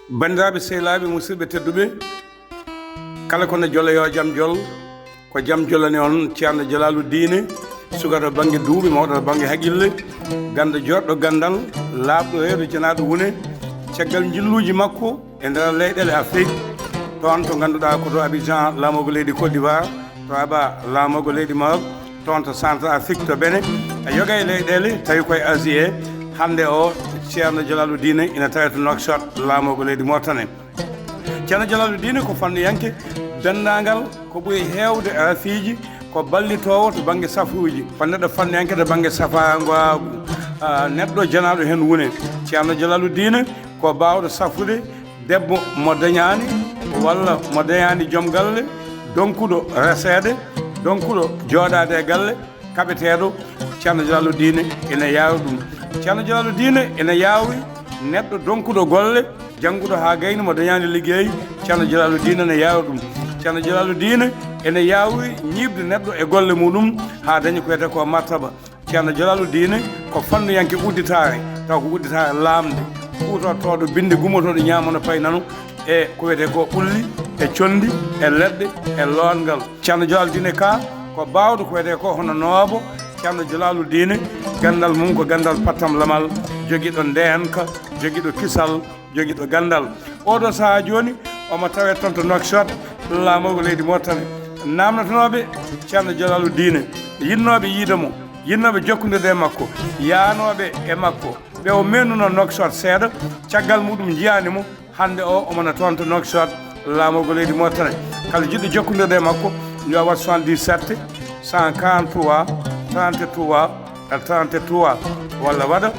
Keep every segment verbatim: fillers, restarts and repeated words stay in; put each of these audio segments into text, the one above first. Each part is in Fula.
Banndiraaɓe, sehilaaɓe, musidɓe tedduɓe, kala ko no jolo, yo jam jol. Ko jam jolani on, Ceerno Jalaalu Diine, suka to bannge duuɓi, mawɗo to bannge haqqille, ganndo jooɗɗo ganndal, laaɓɗo reedu janaaɗo wune, caggal njilluuji makko e nder leyɗeele Afrik, toon to ngannduɗaa ko to Abidjan, laamorgo leydi Côte d'Ivoire, to Aba, laamorgo leydi Maroc, toon to Centrafrique, to Bénin, e yoga e leyɗeele, tawi koye Asie, hannde o, Ceerno Jalaalu Diine ina tawi to Nouakchott, laamorgo leydi Mauritanie. Ceerno Jalaalu Diine ko fannuyanke denndaangal ko ɓuri heewde rafiiji, ko ballitoowo to bannge safuuji, ko neɗɗo fannuyanke to bannge safaangaagu, ah, neɗɗo janaaɗo heen wune. Ceerno Jalaalu Diine ko baawɗo safude debbo mo dañaani walla mo dañaani joom galle, donkuɗo reseede, donkuɗo jooɗaade e galle, kaɓeteeɗo. Ceerno Jalaalu Diine ina yaawi ɗum. Ceerno Jalaalu Diine ina yaawi neɗɗo donkuɗo golle, jannguɗo haa gayni mo dañaani liggey. Ceerno Jalaalu Diine ina yaawi ɗum. Ceerno Jalaalu Diine ina yaawi ñiiɓde neɗɗo e golle muɗum haa daña ko wiyetee ko martaba. Ceerno Jalaalu Diine ko fannuyanke udditaare, taw ko udditaare laamnde, kuutortooɗo binnde, gummotooɗo ñaamo no payi nano, e ko wiyetee ko ɓulli, e conndi, e leɗɗe, e loongal. Ceerno Jalaalu Diine ka ko baawɗo ko wiyetee ko hono noobo. Ceerno Jalaalu Diine, ganndal mum ko ganndal pattam lamal, jogiiɗo ndeenka, jogiiɗo kisal, jogiiɗo ganndal. Oɗo sahaa jooni, omo tawee toon to Nouakchott, laamorgo leydi Mauritanie. Naamnotonooɓe Ceerno Jalaalu Diine, yiɗnooɓe yiide mo, yiɗnooɓe jokkondirde e makko, yaanooɓe e makko, ɓe o meenunoo Nouakchott seeɗa, caggal muɗum njiyaani mo, hannde o, omo na toon to Nouakchott, laamorgo leydi Mauritanie. Kala jiɗɗo jokkondirde e makko, yo waɗ soixante-dix-sept, cent quarante-trois, trente-trois, trente-trois, walla waɗa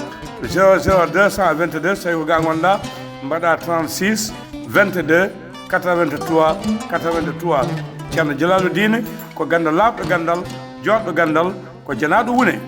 zéro zéro deux cent vingt-deux, so tawi ko ga ngonɗaa, mbaɗa trente-six, vingt-deux, quatre-vingt-trois, quatre-vingt-trois. Ceerno Jalaalu Diine ko ganndo laaɓɗo ganndal, jooɗɗo ganndal, ko janaaɗo wune.